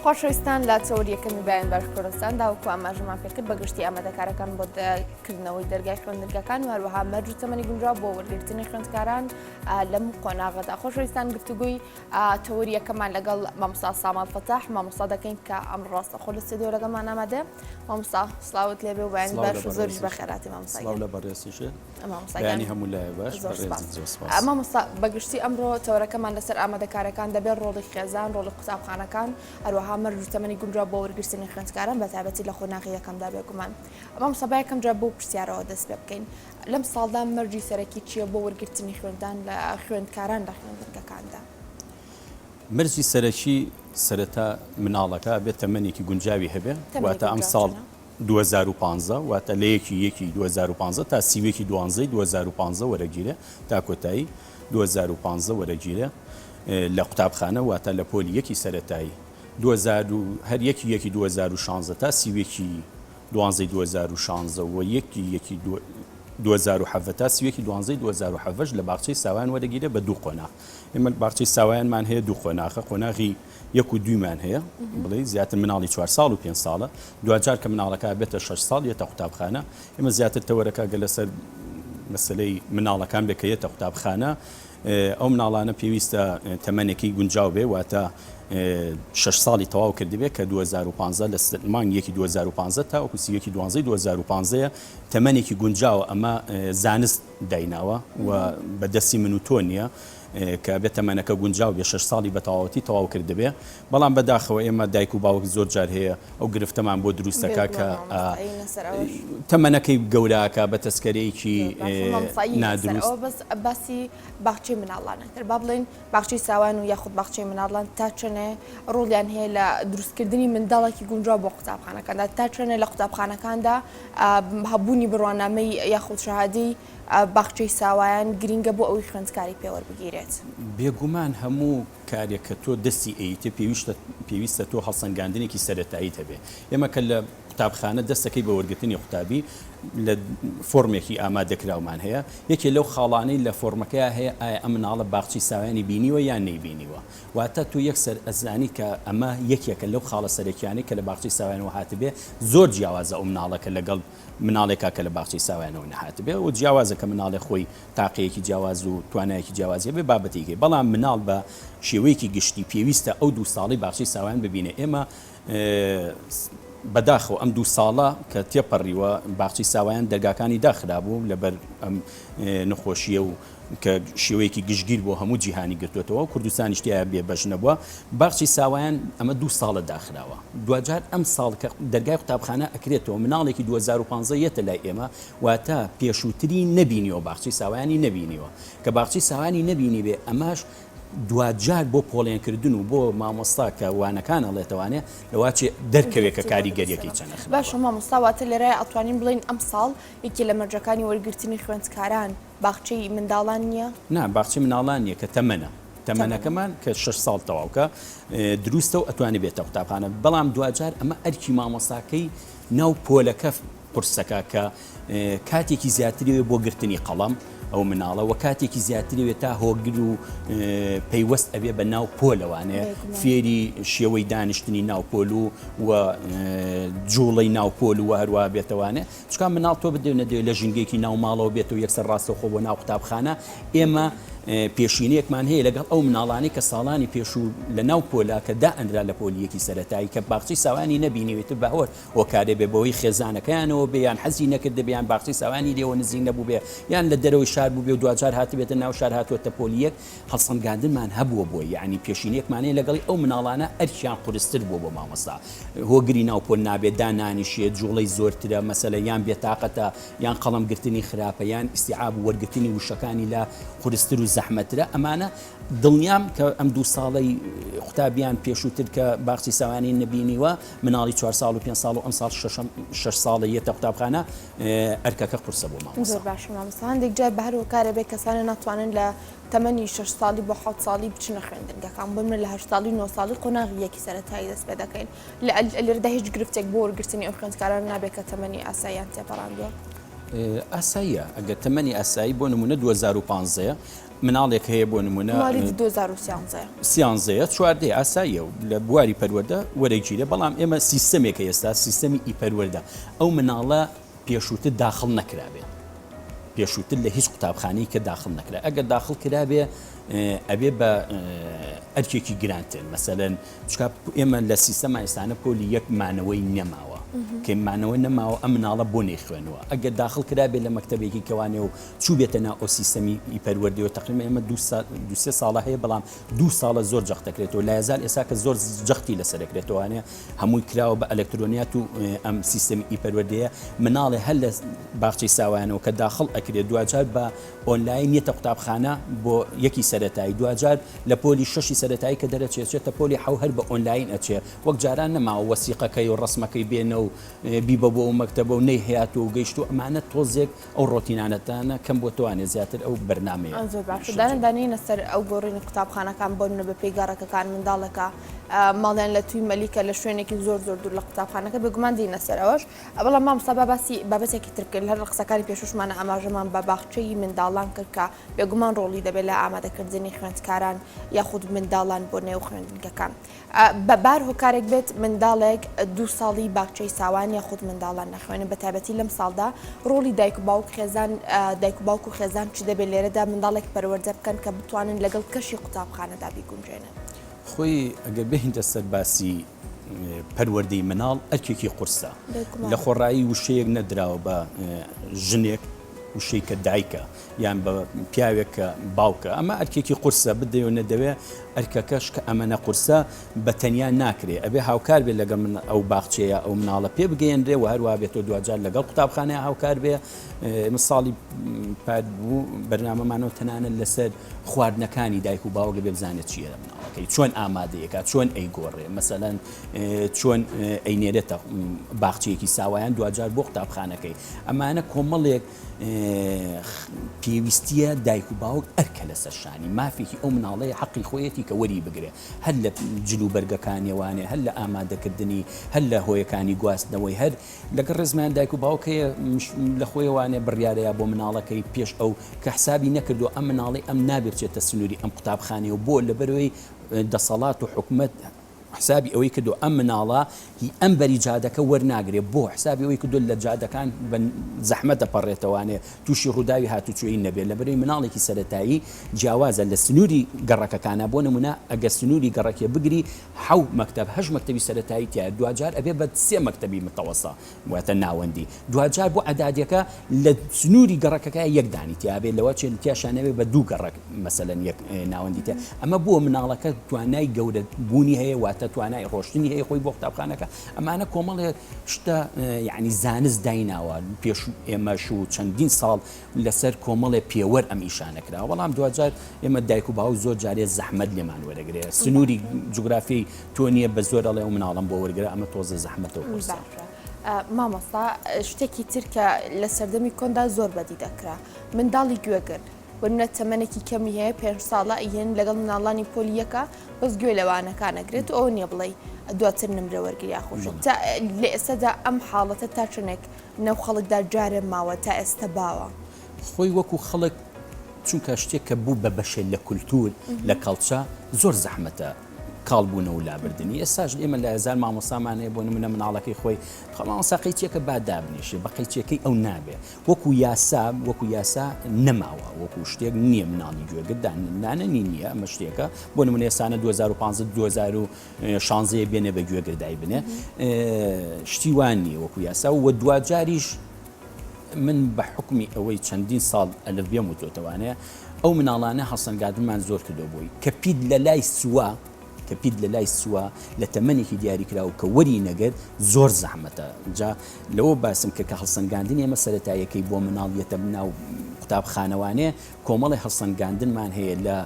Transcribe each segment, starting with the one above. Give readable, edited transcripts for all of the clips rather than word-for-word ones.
خۆشەویستان لە تەوەری یەکەمی بەیان باش کوردستان دا وەکو ئاماژەمان پێکرد بە گشتی ئامادەکارەکان بۆ کردنەوەی دەرگای خوێندنگەکان و هەروەها مەرج و تەمەنی گونجاو بۆ وەرگرتنی خوێندکاران لەم قۆناغەدا خۆشەویستان گفتوگۆی تەوەری یەکەمان لەگەڵ مامۆستا ساماڵ فەتاح مامۆستا دەکەین کە ئەم ڕاستەخۆ لە ستۆدیۆ لەگەڵمان ئامادە مامۆستا سڵاوت لێبێ و بەیانی باش و زۆریش بەخێراتی مامۆستا سڵاو لە بەڕێزیشێ بەیانی هەموو لایە باش بەڕێزت زۆر سپاس. مامۆستا بەگشتی ئەمڕۆ تەوەرەکەمان لەسەر ئامادەکارەکان دەبێت ڕۆڵی خێزان ڕۆڵی قوتابخانەکان هەروەها مەرج و تەمەنی گونجاو بۆ وەرگرتنی خوێندکاران بە تایبەتی لە قۆناغی یەکەمدا بێگومان مامۆستا با یەکەم جار بەو پرسیارەوە دەست پێ بکەین لەم ساڵدا مەرجی سەرەکی چییە بۆ وەرگرتنی خوێندان لە خوێندکاران لە خوێندنگەکاندا؟ مەرجی سەرەکی سەرەتا مناڵەکە ئەبێت تەمەنێکی گونجاوی هەبێ واتە ئەمساڵ 2015 واتە لە یەکی یەکی 2015 تا سیوێکی دوانزەی 2015 وەرەگیرێ تا کۆتایی 2015 وەرەگیرێ لە قوتابخانە واتە لە پۆلی یەکی سەرەتایی 2000 هەر یەکی یەکی 2016 تا سیوێکی دوانزەی 2016 و یەکی یەکی 2017 تا سیوێکی دوانزەی 2017 لە باخچەی ساوایان وەرەگیرێ بە دوو قۆناغ ئێمە باخچەی ساوایانمان هەیە دوو قۆناغە قۆناغی یەک و دوویمان هەیە بڵێ زیاتر مناڵی چوار ساڵ و پێنج ساڵە دواجار کە مناڵەکە بێتە شەش ساڵ یەتە قوتابخانە ئێمە زیاتر تەوەرەکە گە لەسەر مەسلەی مناڵەکان بێ کە یەتە قوتابخانە ئەو مناڵانە پێویستە تەمەنێکی گونجاو بێ واتە شەش ساڵی تەواو کردبێ کە 2015 لە مانگ یەکی 2015 تا وەکو سی یەکی دوانزەی 2015 تەمەنێکی گونجاوە ئەمە زانست دایناوە و بە دەستی من و تۆ نییە کە ئەبێت تەمەنەکە گونجاو بێ شەش ساڵی بە تەواوەتی تەواو کردبێ بەڵام بەداخەوە ئێمە دایک و باوک زۆر جار هەیە ئەو گرفتەمان بۆ دروستەکە کە تەمەنەکەی گەوراکە بە تەسکەرەیەکی نادروست. بەس باسی باخچەی مناڵانە تر با بڵێین باخچەی ساوان و یاخود باخچەی مناڵان تا چەنێ ڕۆڵیان هەیە لە دروستکردنی منداڵێکی گونجاو بۆ قوتابخانەکاندا تا چەنێ لە قوتابخانەکاندا هەبوونی بڕوانامەی یاخود شەهادەی باخچەی ساوایان گرینگە بۆ ئەوەی خوێندکاری پێ وەربگیرێت. بێگومان هەموو کارێک کە تۆ دەستی ئەیتێ پێویستە پێویستە تۆ هەڵسەنگاندنێکی سەرەتاییت هەبێ. ئێمە کە لە قوتابخانە دەستەکەی بە وەرگرتنی قوتابی لە فۆرمێکی ئامادەکراومان هەیە، یەکێ لەو خاڵانەی لە فۆرمەکەیا هەیە ئایا ئەم مناڵە باخچەی ساوایانی بینیوە یان نەیبینیوە؟ واتە تۆ یەکسەر ئەزانی کە ئەمە یەکێکە لەو خاڵە سەرەکیانەی کە لە باخچەی ساوایانەوە هاتبێ، زۆر جیاوازە ئەو مناڵە کە لەگەڵ مناڵێکا کە لە باخچەی ساوایانەوە نەهاتبێ و جیاوازە کە مناڵێ خۆی تاقەیەکی جیاواز و توانایەکی جیاوازی هەبێ بابەتێکی بەڵام مناڵ بە شێوەیەکی گشتی پێویستە ئەو دوو ساڵەی باخچەی ساوایان ببینێ ئێمە بەداخەوە ئەم دوو ساڵە کە تێپەڕیوە باخچەی ساوایان دەرگاکانی داخرابوو لەبەر ئەم نەخۆشیە و کە شێوەیەکی گشتگیر بۆ هەموو جیهانی گرتوێتەوە و کوردستانیش تیایا بێ بەش نەبووە باخچەی ساوایان ئەمە دوو ساڵە داخراوە دواجار ئەم ساڵ کە دەرگای قوتابخانە ئەکرێتەوە مناڵێکی 2015 یەتە لای ئێمە واتە پێشووتری نەبینیوە باخچەی ساوایانی نەبینیوە کە باخچەی ساوایانی نەبینیبێ ئەمەش دواجار بۆ پۆڵێنکردن و بۆ مامۆستا کە وانەکان ئەڵێتەوانێ لەواچێ دەرکەوێ کە کاریگەریەکەی چەنە خراپە. باشە مامۆستا واتە لێرەیا ئەتوانین بڵێین ئەمساڵ یەکێ لە مەرجەکانی وەرگرتنی خوێندکاران باخچەی منداڵان نییە؟ نا باخچەی منداڵان نییە کە تەمەنە تەمەنەکەمان کە شەش ساڵ تەواو کە دروستە و ئەتوانێ بێتە قوتابخانە بەڵام دواجار ئەمە ئەرکی مامۆستاکەی ناو پۆلەکە قورسەکە کە کاتێکی زیاتری وێ بۆ گرتنی قەڵەم ئەو مناڵە وە کاتێکی زیاتری وێ تا هۆگر و پەیوەست ئەبێ بە ناو پۆلەوانێ فێری شێوەی دانیشتنی ناو پۆل و و جوڵەی ناو پۆل و هەروە بێتەوانێ چکا مناڵ تۆ بدەێ نەدەێ لە ژینگەیەکی ناو ماڵەوە بێتەوە یەکسەر ڕاستەوخۆ بۆ ناو قوتابخانە ئێمە پێشینەیەکمان هەیە لەگەڵ ئەو مناڵانەی کە ساڵانی پێشوو لە ناو پۆلا کە دائەنرا لە پۆلی یەکی سەرەتایی کە باخچەی ساوانی نەبینیوێتر بە هۆر هۆکارێ بێ بەهۆی خێزانەکەیانەوە بێ یان حەزی نەکردبێ یان باخچەی ساوانی لێوە نزیک نەبووبێ یان لە دەرەوەی شار بووبێ و دواجار هاتبێتە ناو شار هاتووەتە پۆلی یەک هەڵسەنگاندنمان هەبووە بۆی یەعنی پێشینەیەکمان هەیە لەگەڵی ئەو مناڵانە ئەرکیان قورستر بووە بۆ مامۆستا هۆگری ناو پۆل نابێ دانانیشێ جوڵەی زۆرترە مەسەلە یان بێتاقەتە یان قەڵەم گرتنی خراپە یان ئیستیعاب و وەرگرتنی وشەکانی لا قورستر و زەحمەترە ئەمانە دڵنیام کە ئەم دوو ساڵەی قوتابیان پێشووتر کە باخچەی ساوایانی نەبینیوە مناڵی چوار ساڵ و پێنج ساڵ و ئەمساڵ شەشەم شەش ساڵە یەتە قوتابخانە ئەرکەکە قورسە بۆ مامۆستا. زۆر باشە مامۆستا هەندێک جار بە هەر هۆکارێ بێ کەسانێ ناتوانن لە تەمەنی شەش ساڵی بۆ حەوت ساڵی بچنە خوێندنگەکان بۆ نمونە لە هەشت ساڵی و نۆ ساڵی قۆناغی یەکی سەرەتایی دەست پێ دەکەین لە لێرەدا هیچ گرفتێک بۆ وەرگرتنی ئەو خوێندکارانە نابێ کە تەمەنی ئاساییان تێپەڕاندووە؟ ئاساییە ئەگەر تەمەنی ئاسایی بۆ نمونە 2015. مناڵێک هەیە بۆ نمونە موالید 2013 سیانزەیە چواردەیە ئاساییە و لە بواری پەروەردە وەرەگیرێ بەڵام ئێمە سیستەمێکە ئێستا سیستەمی ئی پەروەردە ئەو مناڵە پێشووتر داخڵ نەکرابێ پێشووتر لە هیچ قوتابخانەی کە داخڵ نەکرا ئەگەر داخڵ کرابێ ئەبێ بە ئەرکێکی گرانتر مەسەلەن چکا ئێمە لە سیستەما ئێستانە پۆلی یەک مانەوەی نەماوە کە مانەوە نەماوە ئەم مناڵە بۆ نەیخوێنوە ئەگەر داخڵ کرابێ لە مەکتەبێکی کەوانێ و چووبێتە ناو ئەو سیستەمی ئی پەروەردەوە تەقریبا ئێمە دوو سا دوو سێ ساڵە هەیە بەڵام دوو ساڵە زۆر جەخت دەکرێتەوە لایەزال ئێستا کە زۆر جەختی لەسەر دەکرێتەوانێ هەمووی کراوە بە ئەلکترۆنیات و ئەم سیستەمی ئی پەروەردەیە مناڵێ هەر لە باخچەی ساوایانەوە کە داخڵ ئەکرێت دواجار بە ئۆنلاین یەتە قوتابخانە بۆ یەکی سەرەتایی دواجار لە پۆلی شەشی سەرەتایی کە دەرەچێ ئەچێتە پۆلی حەو هەر بە ئۆنلاین ئەچێ وەک جاران نەماوە وەسیقەکەی و ڕەسمەکەی بێنە و بیبە بۆ ئەو مەکتەبە و نەیهاتووە و گەیشتووە ئەمانە تۆزێک ئەو ڕۆتینانەتانە کەم بۆتەوانێ زیاتر ئەو بەرنامەیە. زۆر باشە دانە دانەینە سەر ئەو گۆڕینی قوتابخانەکان بۆ نمونە بە پێی گەڕەکەکان منداڵێکە ماڵیان لە توی مەلیکە لە شوێنێکی زۆر زۆر دوور لە قوتابخانەکە بێگومان دێینە سەر ئەوەش بەڵام مامۆستا با باسی بابەتێکی تر بکەین هەر لە قسەکانی پێشووشمانە ئاماژەمان بە باخچەی منداڵان کرد کە بێگومان ڕۆڵی دەبێت لە ئامادەکردنی خوێندکاران یاخود منداڵان بۆ نێو خوێندنگەکان. بە بار هۆکارێک بێت منداڵێک دوو ساڵی باخچەی ساوان یاخود منداڵان نەخوێنن بە تایبەتی لەم ساڵدا ڕۆڵی دایک و باوک خێزان دایک و باوک و خێزان چ دەبێت لێرەدا منداڵێک پەروەردە بکەن کە بتوانن لەگەڵ کەشی قوتابخانەدا بیگونجێنن؟ خۆی ئەگەر بێینتە سەر باسی پەروەردەی مناڵ ئەرکێکی قورسە لە خۆڕایی وشەیەک نەدراوە بە ژنێک وشەی کە دایکە یان بە پیاوێک کە باوکە ئەمە ئەرکێکی قورسە بدەوێ نەدەوێ ئەرکەکەش کە ئەمەنە قورسە بە تەنیا ناکرێ ئەبێ هاوکار بێت لەگەڵ من ئەو باخچەیە ئەو مناڵە پێ بگەیەنرێ و هەروە بێتەوە دواجار لەگەڵ قوتابخانەیە هاوکار بێ ئێمە ساڵی پار بوو بەرنامەمانەوە تەنانەت لەسەر خواردنەکانی دایک و باوک ئەبێ بزانێت چییە لە مناڵەکەی چۆن ئامادەیەکە چۆن ئەیگۆڕێ مەسەلەن چۆن ئەینێرێتە باخچەیەکی ساوایان دواجار بۆ قوتابخانەکەی ئەمانە کۆمەڵێک پێویستیە دایک و باوک ئەرکە لەسەر شانی مافێکی ئەو مناڵەیە حەقی خۆیەتی کە وەری بگرێ هەر لە جل و بەرگەکانیەوانێ هەر لە ئامادەکردنی هەر لە هۆیەکانی گواستنەوەی هەر لەگەڵ ڕێزمان دایک و باوک هەیە لە خۆیەوانێ بڕیارەیە بۆ مناڵەکەی پێش ئەو کە حسابی نەکردو ئەم مناڵی ئەم نابێ بچێتە سنووری ئەم قوتابخانەیە و بۆ لەبەرەوەی دەسەڵات و حکومەت حسابی ئەوەی کردو ئەم مناڵە هی ئەم بەری جادەکە وەرناگرێ بۆ حسابی ئەوەی کردو لە جادەکان بە زەحمەت دەپەڕێتەوانێ تووشی ڕووداوی هاتوچۆیی نەبێت لەبەرەوەی مناڵێکی سەرەتایی جیاوازە لە سنووری گەڕەکەکانە بۆ نمونە ئەگەر سنووری گەڕەکێ بگری حەو مەکتەب هەشت مەکتەبی سەرەتایی تیایە دواجار ئەبێ بە سێ مەکتەبی متەوەسە واتە ناوەندی دواجار بۆ عەدادیەکە لە سنووری گەڕەکەکە یەک دانی تیا بێ لەوە چێ تیاشا نەبێ بە دوو گەڕەک مەسەلەن یەک ناوەندی تیا ئەمە بۆ مناڵەکە توانای گەورە بوونی هەیە واتە توانای ڕۆشتنی هەیە خۆی بۆ قوتابخانەکە ئەمانە کۆمەڵێ شتە یعنی زانست دایناوە پێش ئێمەش و چەندین ساڵ لەسەر کۆمەڵێ پێوەر ئەم ئیشانە کراوە، بەڵام دواجار ئێمە دایک و باوک زۆر جارێ زەحمەت لێمان وەرەگرێ، سنووری جوگرافیی تۆ نییە بە زۆر ئەڵێ ئەو مناڵەم بۆ وەرگرە، ئەمە تۆزێ زەحمەتە و قورسە. باشە مامۆستا شتێکی تر کە لە سەردەمی کۆندا زۆر بەدی دەکرا منداڵی گوێگر بۆ نمونە تەمەنێکی کەمی هەیە پێنج ساڵە ئەیهێن لەگەڵ مناڵانی پۆلی یەکە بەس گوێ لە وانەکان ئەگرێت و ئەوە نییە بڵێی دواتر نمرە وەرگری یاخود تا لە ئێستادا ئەم حاڵەتە تا چەندێک ناو خەڵکدا جارێ ماوە تا ئێستە باوە. خۆی وەکو خەڵک چونکە شتێک کە بوو بە بەشێ لە کولتوور لە کەڵچە زۆر زەحمەتە کاڵ بوونەوە و لابردنی ئێستاش ئێمە لە هەزار مامۆستامان هەیە بۆ نمونە مناڵەکەی خۆی خۆ مامۆستا قەیچیەکە با دابنیشێ بە قەیچیەکەی ئەو نابێ وەکو یاسا وەکو یاسا نەماوە وەکو شتێک نییە مناڵی گوێگر دانەنی نییە ئەمە شتێکە بۆ نمونە ئێستانە 2015 2000 شانزەیە بێنێ بە گوێگر دایبنێ شتی وا نییە وەکو یاسا و دواجاریش من بە حکمی ئەوەی چەندین ساڵ ئەلف بێم وتۆتەوانەیە ئەو مناڵانە هەڵسەنگاندنمان زۆر کردو بۆی کە پیت لە لای سووە کە پیت لە لای سووە لە تەمەنێکی دیاریکراو کە وەری نەگرت زۆر زەحمەتە جا لەوە باسم کە کە هەڵسەنگاندنی ئێمە سەرەتاییەکەی بۆ مناڵ یەتە ناو قوتابخانەوانێ کۆمەڵی هەڵسەنگاندنمان هەیە لە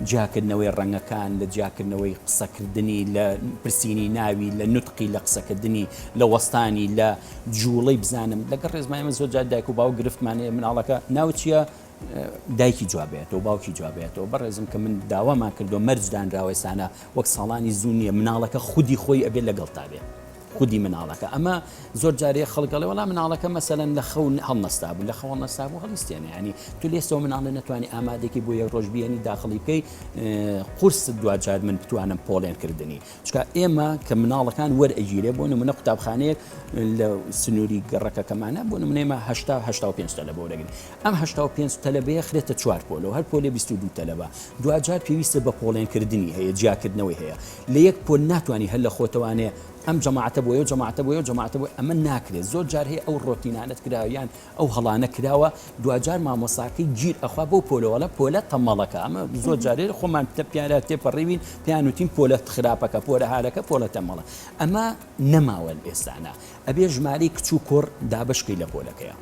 جیاکردنەوەی ڕەنگەکان، لە جیاکردنەوەی قسەکردنی، لە پرسینی ناوی، لە نوتقی، لە قسەکردنی، لە وەستانی، لە جووڵەی بزانم. لەگەڵ ڕێزما ئێمە زۆر جار دایک و باوک گرفتمان هەیە مناڵەکە ناوت چییە؟ دایکی جواب بێتەوە باوکی جواب بێتەوە بەڕێزم کە من داوامان کردو مەرج دانراوە ئێستانە وەک ساڵانی زوو نییە مناڵەکە خودی خۆی ئەبێت لەگەڵتا بێ. خودی مناڵەکە. ئەمە زۆر جارێ خەڵک ئەڵێ وەڵا مناڵەکە مەسەلەن لە خەو هەڵنەستابوو، لە خەو هەڵنەستابوو هەڵیستێنە یانی تۆ لێستەوە مناڵە نەتوانی ئامادەکی بۆ یەک ڕۆژ بیێنی داخڵی بکەی قورست دواجار من بتوانم پۆڵێن کردنی چونکە ئێمە کە مناڵەکان وەرئەگیرێ بۆ نمونە قوتابخانەیەک لە سنووری گەڕەکەکەمانە بۆ نمونە ئێمە 80 85 تەلەبە وەرەگرین ئەم 85 تەلەبەیە خرێتە چوار پۆلەوە هەر پۆلێ 22 تەلەبە دواجار پێویستە بە پۆڵێنکردنی هەیە جیاکردنەوەی هەیە لە یەک پۆل ناتوانانی هەر لە خۆتەوانێ ئەم جەماعەتە بۆیە و جەماعەتە بۆیە و جەماعەتە بۆیە ئەمە ناکرێت زۆر جار هەیە ئەو ڕۆتینانەت کراوە یان ئەو هەڵانە کراوە دواجار مامۆستاکەی گیر ئەخوا بەو پۆلەوەڵە پۆلە تەمەڵەکە ئەمە زۆر جارێ خۆمان پیارا تێپەڕیوین پێیان وتین پۆلە خراپەکە پۆلە هارەکە پۆلە تەمەڵە ئەمە نەماوە ئێستانا ئەبێ ژمارەی کچ و کوڕ دابەشکەی لە پۆلەکەیە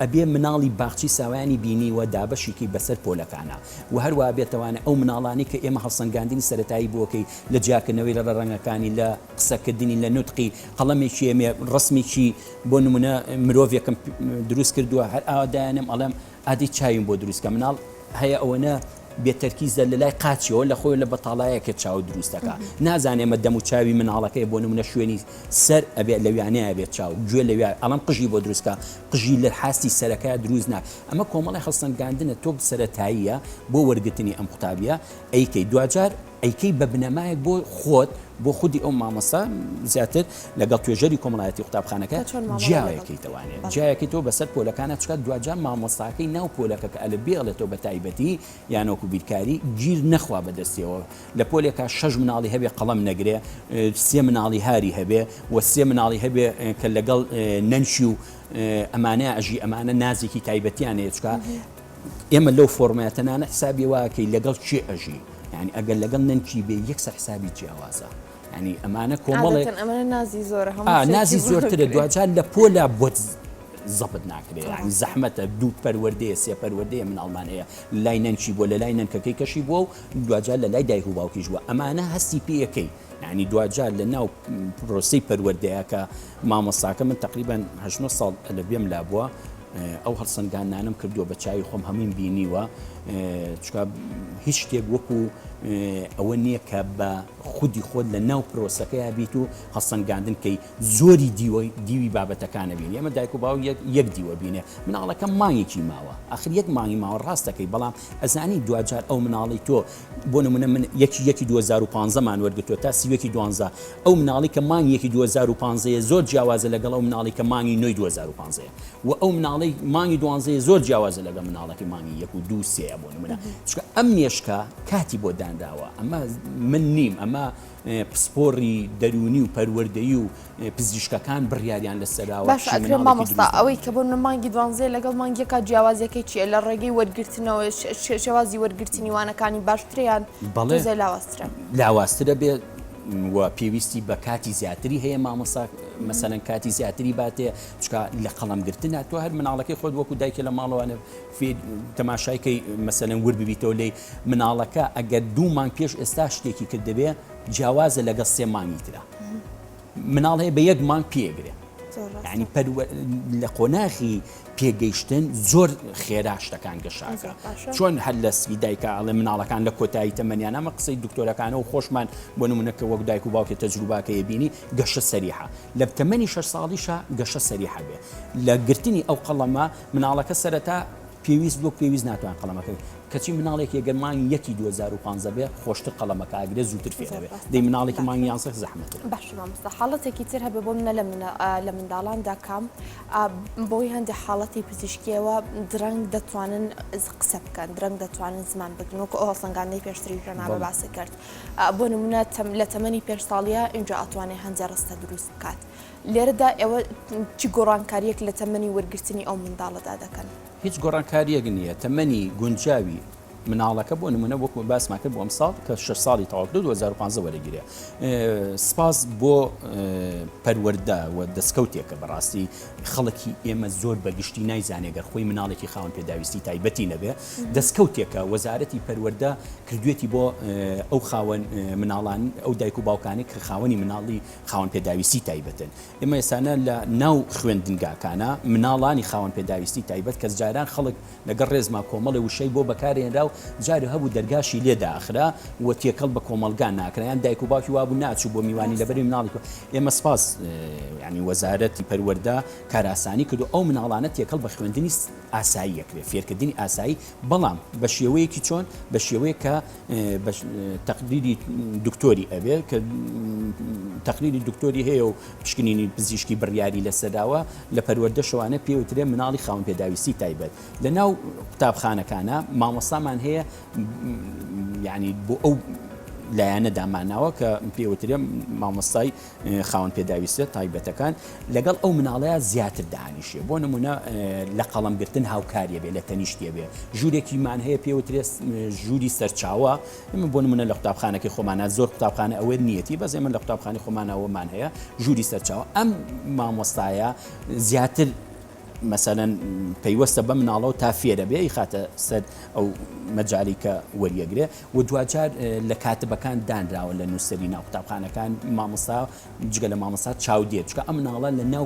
ئەبێ مناڵی باخچی ساوایانی بینیوە دابەشیکەی بەسەر پۆلەکانە و هەروە بێتەوانە ئەو مناڵانی کە ئێمە هەڵسەنگاندنی سەتایی بۆکەی لە جیاکردنەوەی لە ڕەنگەکانی لە قسەکردنی لە نوتقی قەڵەمێکی ئێمێ ڕسمێکی بۆ نمونە مرۆڤێکم دروست کردووە هەر ئاوا دایانێم ئەڵێم ئادەی چاویم بۆ دروست کە مناڵ هەیە ئەوەنە بێتەرکیزە لە لای قاچیەوە لە خۆی لە بەتاڵایەکە چاو دروست دەکا نازانێ ئەمە دەم و چاوی مناڵەکەی بۆ نمونە شوێنی سەر ئەبێ لەویانەیە بێت چاو گوێ لەویا ئەڵم قژی بۆ دروست کە قژی لە حاستی سەرەکە دروست نا ئەمە کۆمەڵی هەڵسەنگاندنە تۆ سەرەتاییە بۆ وەرگرتنی ئەم قوتابیە ئەیکەی دواجار ئەیکەی بە بنەمایەک بۆ خۆت بۆ خودی ئەو مامۆستا زیاتر لەگەڵ توێژەری کۆمەڵایەتی قوتابخانەکە جیاەکەیتەوانێت جیاەکەیتەوە بەسەر پۆلەکانە چکە دواجار مامۆستاکەی ناو پۆلەکە کە ئەلە بێڵێتەوە بە تایبەتی یانۆکو بیرکاری گیر نەخوا بەدەستیەوە لە پۆلێکا شەش مناڵی هەبێ قەڵەم نەگرێ سێ مناڵی هاری هەبێ و سێ مناڵی هەبێ کە لەگەڵ نەنکی و ئەمانە ئەژی ئەمانە نازێکی تایبەتیان هەیە چکە ئێمە لەو فۆرمایە تەنانەت حسابی وا ئەکەی لەگەڵ کێ ئەژی یانی ئەگەر لەگەڵ نەنکی بێ یەکسەر حسابی جیاوازە یانی ئەمانە کۆمەڵێک عادەتەن ئەمانە نازی زۆرە هەموو ئا شتێکی نازی بۆ زۆرترە ئەکرێ. دواجار لە پۆلا بۆت زەبت ناکرێ یانی زەحمەتە دوو پەروەردەیە سێ پەروەردەیە مناڵمان هەیە لای نەنکی بووە لە لای نەنکەکەی کەشی بووە و دواجار لە لای دایک و باوکیش بووە ئەمانە هەستی پێ ئەکەی یانی دواجار لە ناو پرۆسەی پەروەردەیە کە مامۆستاکە من تەقریبەن هەشت نۆ ساڵ ئەلەبێم لابووە ئەو هەڵسەنگاندنانەم کردووە بە چاوی خۆم هەموویم بینیوە چکا هیچ شتێک وەکو ئەوە نییە کە بە خودی خۆت لە ناو پرۆسەکەیا بیت و هەڵسەنگاندن کەی زۆری دیوەی دیوی بابەتەکانە بینی ئەمە دایک و باوک یەک یەک دیوە بینێ مناڵەکە مانگێکی ماوە ئاخر یەک مانگی ماوە ڕاستەکەی بەڵام ئەزانی دواجار ئەو مناڵی تۆ بۆ نمونە من یەکی یەکی 2015 مان وەرگتووە تا سیوەکی دوانزە ئەو مناڵی کە مانگی یەکی 2015 یە زۆر جیاوازە لەگەڵ ئەو مناڵی کە مانگی نۆی 2015 یە و ئەو مناڵەی مانگی دوانزەیە زۆر جیاوازە لەگەڵ مناڵەکەی مانگی یەک و دوو سێیە بۆ نمونە چونکە ئەم مێشکە کاتی بۆ دانراوە ئەمە من نیم ئەمە پسپۆڕی دەروونی و پەروەردەیی و پزیشکەکان بڕیاریان لەسەراوە باشە ئەکرێ مامۆستا ئەوەی کە بۆ نمونە مانگی دوانزەیە لەگەڵ مانگی یەکا جیاوازیەکەی چییە لە ڕێگەی وەرگرتنەوە شێوازی وەرگرتنی وانەکانی باشترە یان بەڵێ تۆزێ لاوازترە؟ لاوازترە بێ و پێویستی بە کاتی زیاتری هەیە مامۆستا مەسەلەن کاتی زیاتری باتێ چکا لە قەڵەم گرتنە تۆ هەر مناڵەکەی خۆت وەکو دایکە لە ماڵەوانە تەماشای کەی مەسەلەن ورد ببیتەوە لێی مناڵەکە ئەگەر دوو مانگ پێش ئێستا شتێکی کردبێ جیاوازە لەگەڵ سێ مانگی ترا مناڵ هەیە بە یەک مانگ پێگرێ ینی لە قۆناخی پێگەیشتن زۆر خێرا شتەکان گەشاکە چۆن هەر لە سکی دایکە ئەڵێ مناڵەکان لە کۆتایی تەمەنیان ئەمە قسەی دکتۆرەکانە و خۆشمان بۆ نمونە کە وەک دایک و باوکێ تەجروباکەیە بینی گەشە سەریحە لە تەمەنی شەش ساڵیشە گەشە سەریحە بێ لە گرتنی ئەو قەڵەمە مناڵەکە سەرەتا پێویست وەک پێویست ناتوان قەڵەمەکە کەچی مناڵێکی گەر مانگی یەکی 2015 بێ خۆشتر قەڵەمەکە ئەگرێ زووتر فێر دەبێ دەی مناڵێکی مانگی یانزە زەحمەترە. باشە مامۆستا حاڵەتێکی تر هەبێ بۆ منە لە منداڵاندا کە بەهۆی هەندێک حاڵەتی پزیشکیەوە درەنگ دەتوانن قسە بکەن درەنگ دەتوانن زمان بگرن وەکو ئەو هەڵسەنگاندنەی پێشتریش جەنابت باست کرد بۆ نمونە لە تەمەنی پێنج ساڵیە ئینجا ئەتوانێ هەندێ ڕستە دروست بکات لێرەدا ئێوە چ گۆڕانکارییەک لە تەمەنی وەرگرتنی ئەو منداڵەدا دەکەن؟ هیچ گۆڕانکارییەک نییە، تەمەنی گونجاوی مناڵەکە بۆ نمونە وەکو باسمان کرد بۆ ئەمساڵ کە شەش ساڵی تەواو کرد 2015 وەرەگیرێ سپاس بۆ پەروەردە و دەستکەوتێکە بەڕاستی خەڵکی ئێمە زۆر بەگشتی نایزانێ گەر خۆی مناڵێکی خاوەن پێداویستی تایبەتی نەبێ دەستکەوتێکە وەزارەتی پەروەردە کردوێتی بۆ ئەو خاوەن مناڵان ئەو دایک و باوکانی کە خاوەنی مناڵی خاوەن پێداویستی تایبەتن. ئێمە ئێستانە لە ناو خوێندنگاکانا مناڵانی خاوەن پێداویستی تایبەت کە جاران خەڵک لەگەڵ ڕێزما کۆمەڵێ وشەی بۆ بەکارهێنرا و. جارێ هەبوو دەرگاشی لێ داخرا و تێکەڵ بە کۆمەڵگا ناکرا یان دایک و باوکی وابوو ناچوو بۆ میوانی لەبەری مناڵی ئێمە سپاس یانی وەزارەتی پەروەردە کارئاسانی کردو ئەو مناڵانە تێکەڵ بە خوێندنی ئاسایی ئەکرێ فێرکردنی ئاسایی بەڵام بە شێوەیەکی چۆن بە شێوەیەک کە تەقریری دکتۆری ئەبێ کە تەقریری دکتۆری هەیە و پشکنینی پزیشکی بڕیاری لەسەراوە لە پەروەردە شەوانە پێوترێ مناڵی خاوەن پێداویستی تایبەت لە ناو قوتابخانەکانە مامۆستامان هەیە یعنی بۆ ئەو لایەنە داماناوە کە پێوترێ مامۆستای خاوەن پێداویستە تایبەتەکان لەگەڵ ئەو مناڵەیە زیاتر دانیشێ بۆ نمونە لە قەڵەم گرتن هاوکاریە بێ لە تەنیشتیە بێ ژوورێکیمان هەیە پێوترێ ژووری سەرچاوە ئێمە بۆ نمونە لە قوتابخانەکەی خۆمانە زۆر قوتابخانە ئەوە نیەتی بەس ئێمە لە قوتابخانی خۆمانەوەمان هەیە ژووری سەرچاوە ئەم مامۆستایە زیاتر مەسەلەن پەیوەستە بەم مناڵەوە تا فێرە بێ ئەیخاتە سەر ئەو مەجالی کە وەریەگرێ و دواجار لە کاتبەکان دانراوە لە نووسەری ناو قوتابخانەکان مامۆستا جگە لە مامۆستا چاودێر چکە ئەم مناڵە لە ناو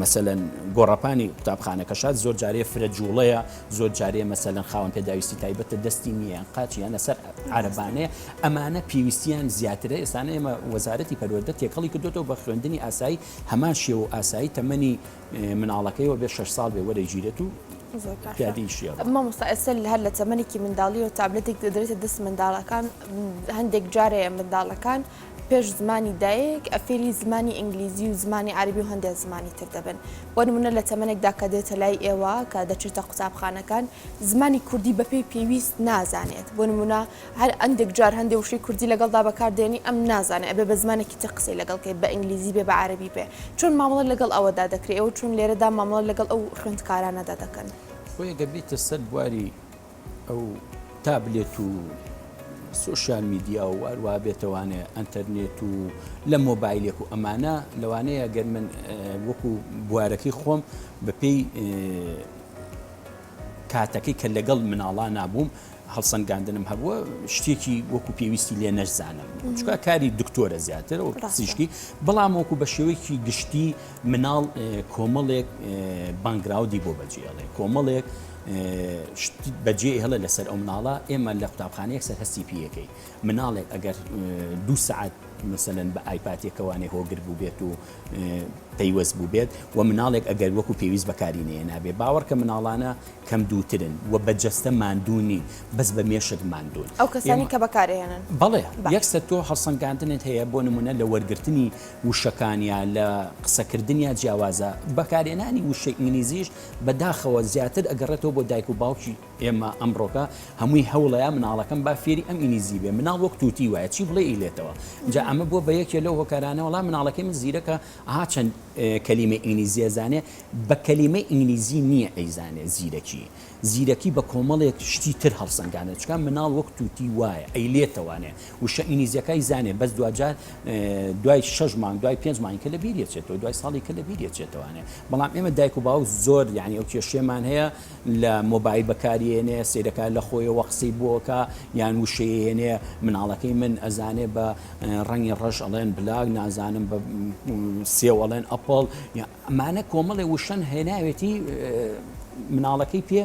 مەسەلەن گۆڕەپانی قوتابخانەکەشات زۆر جارێ فرە جوڵەیە زۆر جارێ مەسەلەن خاوەن پێداویستی تایبەتە دەستی نییە یان قاچیان لەسەر عەرەبانەیە ئەمانە پێویستیان زیاترە ئێستانە ئێمە وەزارەتی پەروەردە تێکەڵی کردوێتەوە بە خوێندنی ئاسایی هەمان شێوە و ئاسایی تەمەنی مناڵەکەیەوە بێ شەش ساڵ بێ وەرەگیرێت و زۆر باشە پیادەی شێوە. مامۆستا ئێستا هەر لە تەمەنێکی منداڵیەوە تابلێتێک دەدرێتە دەست منداڵەکان هەندێک جارەیە منداڵەکان پێش زمانی دایک فێری زمانی ئینگلیزی و زمانی عەربی و هەندێک زمانی تر دەبن بۆ نمونە لە تەمەنێکدا کە دێتە لای ئێوە کە دەچێتە قوتابخانەکان زمانی کوردی بەپێی پێویست نازانێت بۆ نمونە هەر ئەندێک جار هەندێ وشەی کوردی لەگەڵدا بەکار دێنی ئەم نازانێ ئەبێ بە زمانێکی تر قسەی لەگەڵ کەی بە ئینگلیزی بێ بە عەرەبی بێ چۆن مامەڵە لەگەڵ ئەوەدا دەکرێ ئێوە چۆن لێرەدا مامەڵە لەگەڵ ئەو خوێندکارانەدا دەکەن؟ خۆی گەر بێیتە سەر بواری ئەو تابلێت و social media و هەروەها بێتەوانێ ئەنتەرنێت و لە مۆبایلێک و ئەمانە لەوانەیە گەر من وەکو بوارەکەی خۆم بەپێی کاتەکەی کە لەگەڵ مناڵانا بووم هەڵسەنگاندنم هەبووە شتێکی وەکو پێویستی لێ نەشزانم چکە کاری دکتۆرە زیاتر و پزیشکی بەڵام وەکو بە شێوەیەکی گشتی مناڵ کۆمەڵێک background ی بۆ بەجێڵێ کۆمەڵێک بەجێ هێڵێ لەسەر ئەو مناڵە ئێمە لە قوتابخانەیەک سەر هەستی پیەکەی مناڵێک ئەگەر دوو سعات مەسەلەن بە ئایپاتێکەوانێ هۆگر بووبێت و پەیوەست بووبێت و مناڵێک ئەگەر وەکو پێویست بەکاری نەیەنابێ باوەڕکە مناڵانە کەم دووترن و بە جەستە ماندوو نین بەس بە مێشک ماندوون. ئەو کەسانەی کە بەکارئەهێنن. بەڵێ یەکسەر تۆ هەڵسەنگاندنت هەیە بۆ نموونە لە وەرگرتنی وشەکانیا لە قسەکردنیا جیاوازە بەکارهێنانی وشەی ئینگلیزیش بەداخەوە زیاتر ئەگەڕێتەوە بۆ دایک و باوکی ئێمە ئەمڕۆکە هەمووی هەوڵەیە مناڵەکەم با فێری ئەم ئینگلیزی بێ مناڵ وەک توتی وایە چی بڵێ ئیلێتەوە جا ئەمە بووە بە یەکێ لەو هۆکارانە وەڵا مناڵەکەی من زیرەکە ئەها چەند کەلیمەی ئینگلیزی ئەزانێ بە کەلیمەی ئینگلیزی نییە ئەیزانێ زیرەکی زیرەکی بە کۆمەڵێک شتی تر هەڵسەنگانە چکا مناڵ وەک توتی وایە ئەیلێتەوانێ وشە ئینگلیزیەکای زانێ بەس دواجار دوای شەش مانگ دوای پێنج مانگ کە لە بیری ئەچێتەوە دوای ساڵی کە لە بیری ئەچێتەوانێ بەڵام ئێمە دایک و باوک زۆر یعنی ئەو کێشەمان هەیە لە مۆبایل بەکاریێنێ سەیرەکە لە خۆیەوە قسەی بۆکە یان وشەیەنێ مناڵەکەی من ئەزانێ بە ڕەنگی ڕەش ئەڵێن black نازانم بە سێو ئەڵێن apple ئەمانە کۆمەڵێ وشەن هێناوێتی مناڵەکەی پێ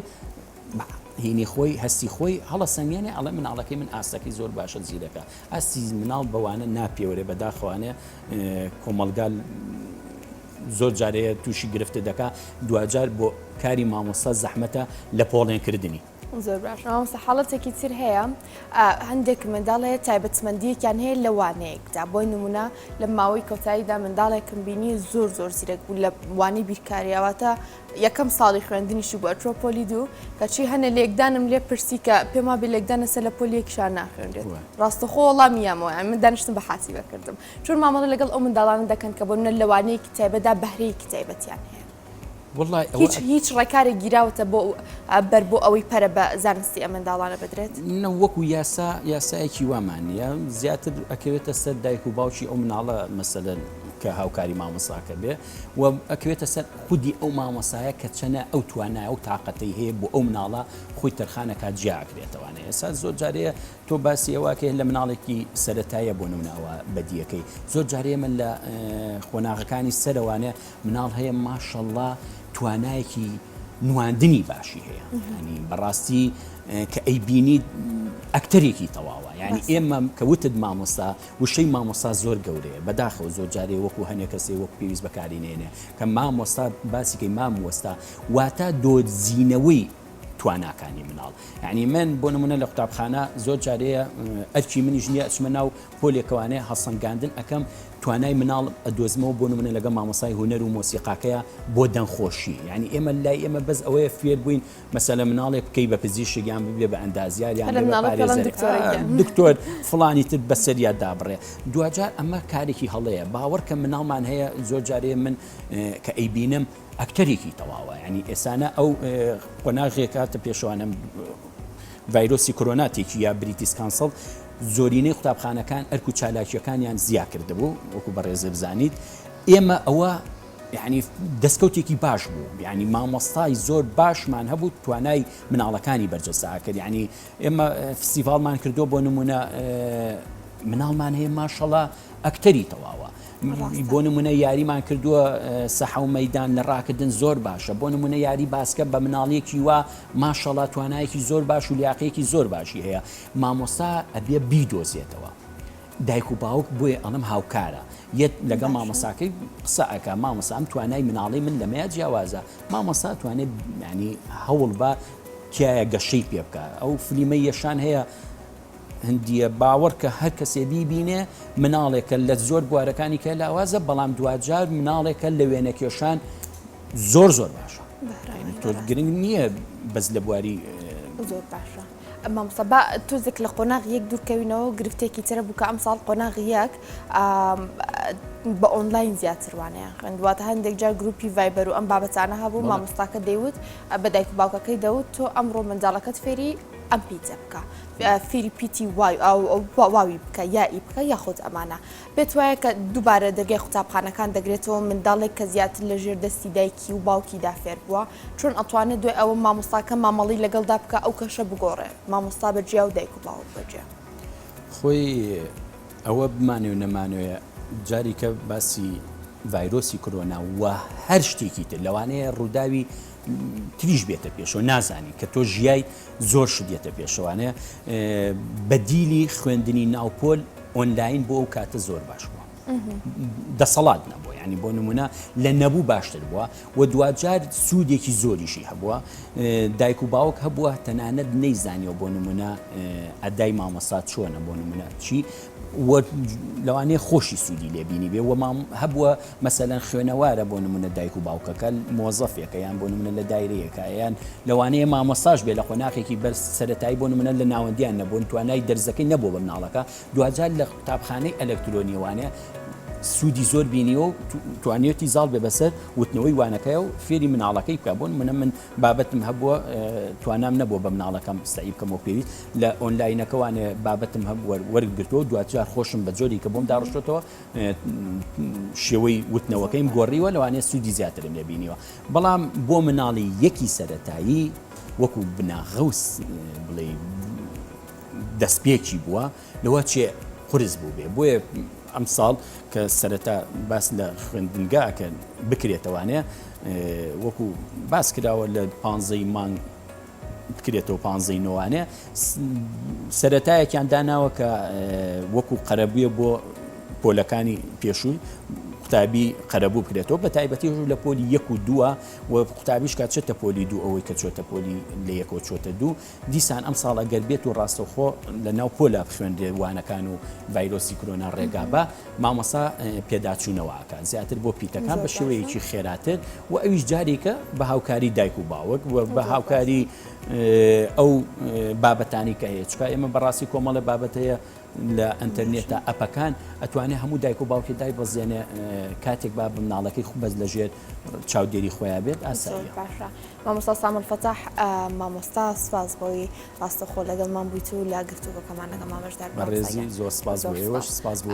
هینی خۆی هەستی خۆی هەڵەسەنگێنێ ئەڵێ مناڵەکەی من ئاستەکەی زۆر باشە زیرەکە ئاستی مناڵ بەوانە ناپێورێ بەداخەوانێ کۆمەڵگا زۆر جارەیە تووشی گرفتە دەکا دواجار بۆ کاری مامۆستا زەحمەتە لە پۆڵێنکردنی. زۆر باشە مامۆستا حاڵەتێکی تر هەیە هەندێک منداڵ هەیە تایبەتمەندیەکیان هەیە لە وانەیەکدا بۆی نمونە لە ماوەی کۆتاییدا منداڵێکم بینی زۆر زۆر زیرەک بوو لە وانەی بیرکاریاواتە یەکەم ساڵی خوێندنیشی بوو ئەچووە پۆلی دوو کەچی هەنێ لێکدانم لێ پرسی کە پێم وابێ لێکدان لەسەر لە پۆلی یەکیشان ناخوێنرێت ڕاستەخۆ وەڵامی یامەوە یانی من دانیشتم بە حاسیبە کردم چۆن مامەڵە لەگەڵ ئەو منداڵانە دەکەن کە بۆ نمونە لە وانەیەکی تایبەتدا بەهرەیەکی تایبەتیان هەیە وەڵای ئەوە هیچ هیچ ڕێکارێک گیراوەتە بۆ بەر بۆ ئەوەی پەرە بە زانستی ئەم منداڵانە بدرێت؟ نە وەکو یاسا یاسایەکی وامان نییە زیاتر ئەکەوێتە سەر دایک و باوکی ئەو مناڵە مەسەلەن کە هاوکاری مامۆستاکە بێ و ئەکەوێتە سەر خودی ئەو مامۆستایە کە چەنە ئەو توانایە و تاقەتەی هەیە بۆ ئەو مناڵە خۆی تەرخان ئەکات جیا ئەکرێتەوانێ ئێستا زۆر جارەیە تۆ باسی ئەوە ئەکەی لە مناڵێکی سەرەتاییە بۆ نمونە ئەوە بەدیەکەی زۆر جارەیە من لە قۆناغەکانی سەرەوانێ مناڵ هەیە ماشەڵڵا توانایەکی. نواندنی باشی هەیە ینی بەڕاستی کە ئەیبینی ئەکتەرێکی تەواوە یعنی ئێمە کە وتت مامۆستا وشەی مامۆستا زۆر گەورەیە بەداخەوە زۆر جارێ وەکو هەنێ کەسێ وەک پێویست بەکاری نێنێ کە مامۆستا باسیکەی مامۆستا واتە دۆزینەوەی تواناکانی مناڵ یعنی من بۆ نمونە لە قوتابخانە زۆر جارەیە ئەرکی منیش نییە ئەچمە ناو پۆلێکەوانێ هەڵسەنگاندن ئەەکەم توانای مناڵ ئەدۆزمەوە بۆ نمونە لەگەڵ مامۆسای هونەر و مۆسیقاکەیە بۆ دەنگخۆشی یعنی ئێمە لای ئێمە بەس ئەوەیە فێر بووین مەسەلە مناڵێک بکەی بە پزیشک یان ببێ بە ئەندازیار یان دکتۆر فڵانی تر بەسەریا دابڕێ دواجار ئەمە کارێکی هەڵەیە باوەڕکە مناڵمان هەیە زۆر جارێ من کە ئەیبینم ئەکتەرێکی تەواوە ینی ئێسانە ئەو قۆناغێک هاتە پێشوانم ڤایرۆسی کۆرۆنا تێکی یا British Council زۆرینەی قوتابخانەکان ئەرک و چالاکیەکانیان زیا کردبوو وەکو بەڕێزێ بزانیت ئێمە ئەوە یعنی دەستکەوتێکی باش بوو یعنی مامۆستای زۆر باشمان هەبوو توانای مناڵەکانی بەرجەستا کرد یعنی ئێمە فستیڤاڵمان کردو بۆ نمونە مناڵمان هەیە ماشەڵا ئەکتەری تەواوە بۆ نمونە یاریمان کردووە سەحە و مەدان لە ڕاکردن زۆر باشە بۆ نمونە یاری باسکە بە مناڵیەکی وا ماشەڵا توانایەکی زۆر باش و لیاقەیەکی زۆر باشی هەیە مامۆستا ئەبێ بیدۆزێتەوە دایک و باوک بۆیە ئەڵم هاوکارە یەت لەگەڵ مامۆساکەی قسە ئەکا مامۆسا ئەم توانای مناڵی من لەمەیە جیاوازە مامۆسا توانێت ینی هەوڵ بە تایە گەشەی پێ بکە ئەو فلیمە یەشان هەیە هندیە باوەڕکە هەر کەسێ بیبینێ مناڵێکە لە زۆر بوارەکانی کە لاوازە بەڵام دواجار مناڵێکە لە وێنەکێشان زۆر زۆر باشە تۆ گرنگ نییە بەس لە بواری زۆر باشە مامۆستا با تۆزێک لە قۆناغی یەک دوورکەوینەوە گرفتێکی ترە بوو کە ئەمساڵ قۆناغی یەک بە ئۆنلاین زیاتر وانەیان خوێند واتە هەندێک جار گروپی ڤایبەر و ئەم بابەتانە هەبوو مامۆستاکە دەیوت بە دایک و باوکەکەی دەوت تۆ ئەمڕۆ منداڵەکەت فێری ئەم پیتە بکە فێری پیتی واوی بکە یائی بکە یاخود ئەمانە پێت وایە کە دووبارە دەرگای قوتابخانەکان دەگرێتەوە منداڵێک کە زیاتر لە ژێر دەستی دایکی و باوکیدا فێر بووە چۆن ئەتوانێت دوای ئەوە مامۆستاکە مامەڵەی لەگەڵدا بکا ئەو کەشە بگۆڕێ مامۆستا بە جیا و دایک و باوک بە جیا؟ خۆی ئەوە بمانەوێ و نەمانەوێ جاریکە باسی ڤایرۆسی کرۆنا و هەر شتێکی تر لەوانەیە ڕووداوی تریش بێتە پێشەوە نازانی کە تۆ ژیای زۆر شت دێتە پێشەوانەیە بەدیلی خوێندنی ناوپۆل ئۆنلاین بۆ ئەو کاتە زۆر باش بووە دەسەڵات نەبووە ینی بۆ نمونە لە نەبوو باشتر بووە و دواجار سوودێکی زۆریشی هەبووە دایک و باوک هەبووە تەنانەت نەیزانیەوە بۆ نمونە ئەدای مامۆستا چۆنە بۆ نمونە چی لەوانەیە خۆشی سوودی لێبینی بێ و مام هەبووە مەسەلەن خوێنەوارە بۆ نمونە دایک و باوکەکە مۆزەفێکە یان بۆ نمونە لە دایرەیەکە یان لەوانەیە مامۆستاش بێ لە قۆناخێکی بەرز سەرەتایی بۆ نمونە لە ناوەندیان نەبوون توانای دەرزەکەی نەبوو بە مناڵەکە دواجار لە قوتابخانەی ئەلکترۆنیوانە سوودی زۆر بینیوە و توانیوێتی زاڵ بێ بەسەر وتنەوەی وانەکەی و فێری مناڵەکەی بکە بۆ نمونە من بابەتم هەبووە توانام نەبووە بە مناڵەکەم سەعی بکەمەوە پێویست لە ئۆنلاینەکەوانێ بابەتم هەبووە وەرگرتووە دواجار خۆشم بە جۆری کە بۆم داڕشتۆتەوە شێوەی وتنەوەکەیم گۆڕیوە لەوانەیە سوودی زیاترم لێ بینیوە بەڵام بۆ مناڵی یەکی سەرەتایی وەکو بناغە و بڵێ دەستپێکی بووە لەوە چێ قورس بوو بێ بۆیە ئەمساڵ کە سەرەتا باس لە خوێندنگا کە بکرێتەوانەیە وەکو باس کراوە لە پانزەی مانگ بکرێتەوە پانزەی نۆوانێ سەرەتایەکیان داناوە کە وەکو قەرەبووە بۆ پۆلەکانی پێشووی قوتابی قەرەبوو بکرێتەوە بە تایبەتی لە پۆلی یەک و دووە و قوتابیش کا چێتە پۆلی دوو ئەوەی کە چۆتە پۆلی لە یەکەوە چۆتە دوو دیسان ئەمساڵ ئەگەر بێت و ڕاستەوخۆ لە ناو پۆلا بخوێنرێت وانەکان و ڤایرۆسی کرۆنا ڕێگا بە مامۆستا پێداچوونەوە ئەکات زیاتر بۆ پیتەکان بە شێوەیەکی خێراتر و ئەویش جارێکە بە هاوکاری دایک و باوک و بە هاوکاری ئەو بابەتانی کە هەیە چکا ئێمە بەڕاستی کۆمەڵە بابەت هەیە لە ئەتەرنێتە ئەپەکان ئەتوانێت هەموو دایک و باوکی دای بەزێنێ کاتێک با بمناڵەکەی خو بەس لەژێر چاودێری خۆیان بێت ئاساییە. باشە مامۆستا سامل فەتاح مامۆستا سپاس بۆی ڕاستەخۆ لەگەڵمان بوویت و لە گفتوگۆکەمان لەگەڵمان بەشدار بەڕێزی زۆر سپاس بۆ ئێوەش سپاس بۆ.